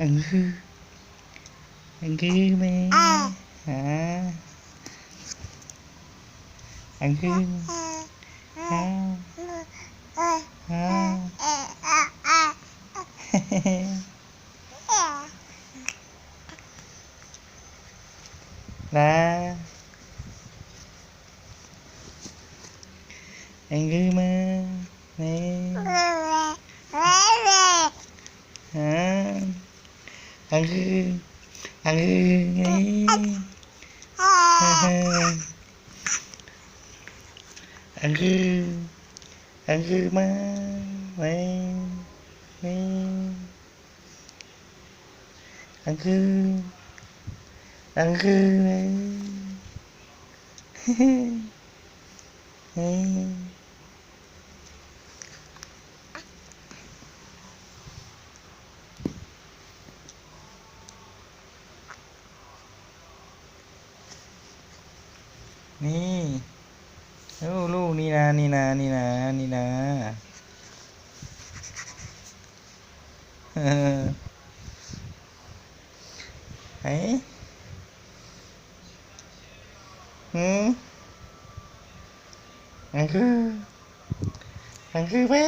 Aa, nkws, aa, nkws me, aa, aa, nkws, aa, aa. Lab, aa, nkws me, me, aa, aa, nkws, aa, nkws me, aa, nkws, aa, nkws me, me, me, aa, nkws, aa, nkws me, me. Ni, ub, luj ni na, ni na, ni na, ni na. Aa, aa, nkws, aa, nkws me.